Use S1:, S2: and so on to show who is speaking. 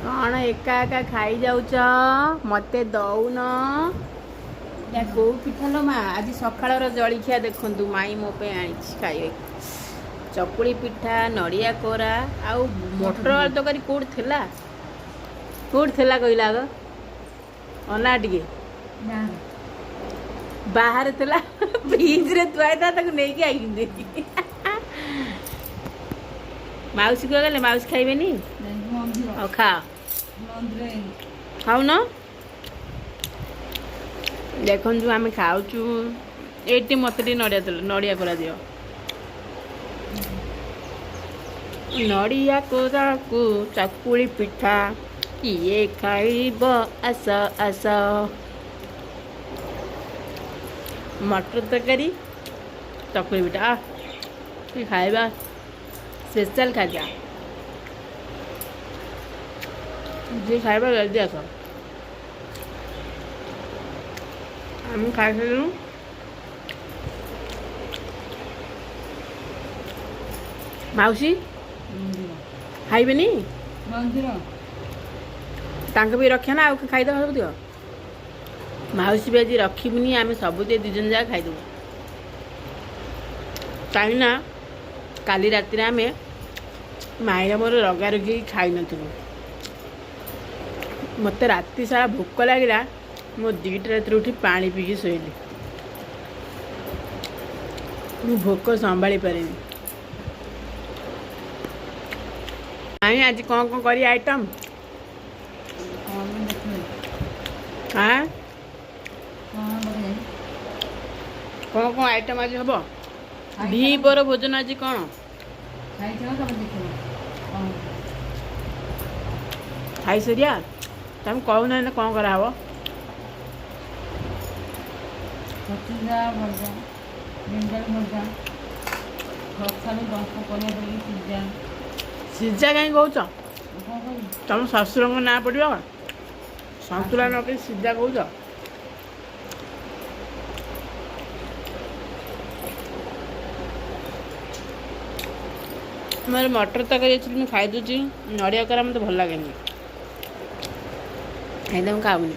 S1: କ'ଣ ଏକା ଏକା ଖାଇଯାଉଛ, ମୋତେ ଦଉନ? ଏଇଟା କୋଉ ପିଠା ଲୋ ମା? ଆଜି ସକାଳର ଜଳଖିଆ ଦେଖନ୍ତୁ, ମାଇଁ ମୋ ପାଇଁ ଆଣିଛି ଖାଇବେ ଚକୁଳି ପିଠା, ନଡ଼ିଆ କୋରା ଆଉ ମଟର ଆଳୁ ତରକାରୀ। କୋଉଠି ଥିଲା, କୋଉଠି ଥିଲା କହିଲା? ଆଗ ଅନା ଟିକେ। ବାହାରେ ଥିଲା, ଫ୍ରିଜରେ ଥୁଆ ହେଇଥିଲା, ତାକୁ ନେଇକି ଆଇଛନ୍ତି। ମାଉସୀ କୁଆ ଗଲେ? ମାଉସୀ ଖାଇବେନି? ଆଉ ଖାଅ, ଖାଉନ। ଦେଖନ୍ତୁ, ଆମେ ଖାଉଛୁ ଏଇଠି। ମୋତେ ଟିକେ ନଡ଼ିଆ ତେଲ, ନଡ଼ିଆ କୋରା ଦିଅ। ନଡ଼ିଆ କୋରାକୁ ଚକୁଳି ପିଠା କିଏ ଖାଇବ? ଆସ ଆସ। ମଟର ତରକାରୀ, ଚକୁଳି ପିଠା ଖାଇବା ସ୍ପେଶାଲ ଖାଦ୍ୟ। ଯିଏ ଖାଇବା ଜଲ୍ଦି ଆସ। ଆମେ ଖାଇସାରିଲୁ। ମାଉସୀ ଖାଇବେନି? ତାଙ୍କ ବି ରଖିବା ନା ଆଉ ଖାଇଦେବା ସବୁ ଦିଅ। ମାଉସୀ ବି ଆଜି ରଖିବୁନି, ଆମେ ସବୁ ଦୁଇ ଜଣ ଯାକ ଖାଇଦେବୁ। କାହିଁକିନା କାଲି ରାତିରେ ଆମେ ମାଇଁର ମୋର ରଗାରଗି ଖାଇନଥିଲୁ। ମୋତେ ରାତି ସାରା ଭୋକ ଲାଗିଲା। ମୁଁ 2ଟା ରାତିରେ ଉଠି ପାଣି ପିଇକି ଶୋଇଲି। ମୁଁ ଭୋକ ସମ୍ଭାଳି ପାରେନି। ମାଇଁ, ଆଜି କ'ଣ କ'ଣ କରିବା ଆଇଟମ୍? ଆଁ, କ'ଣ କ'ଣ ଆଇଟମ୍ ଆଜି ହେବ? ଦ୍ୱିପହର ଭୋଜନ ଆଜି କ'ଣ? ଖାଇସାରିଆ ତମେ କହୁନ ଏଇନା କ'ଣ କରାହବ?
S2: ଛଚିନ୍ଦ୍ରା ଭଜା, ବ୍ରିଞ୍ଜାଲ ଭଜା, କଖାରୁ ଡଙ୍କ ପରିବା ପଡ଼ିକି ସିଝା।
S1: ସିଝା କାହିଁ କହୁଛ?
S2: କ'ଣ କହିବି?
S1: ତମ ଶ୍ୱଶୁରଙ୍କ ନାଁ ପଡ଼ିବ। ସନ୍ତୁଳା ନ କରି ସିଝା କହୁଛ। ମୋର ମଟର ତରକାରୀ ଅଛି, ମୁଁ ଖାଇଦେଉଛି। ନଡ଼ିଆ କରା ମୋତେ ଭଲ ଲାଗେନି, ହେଇତ ମୁଁ ଖାଉନି।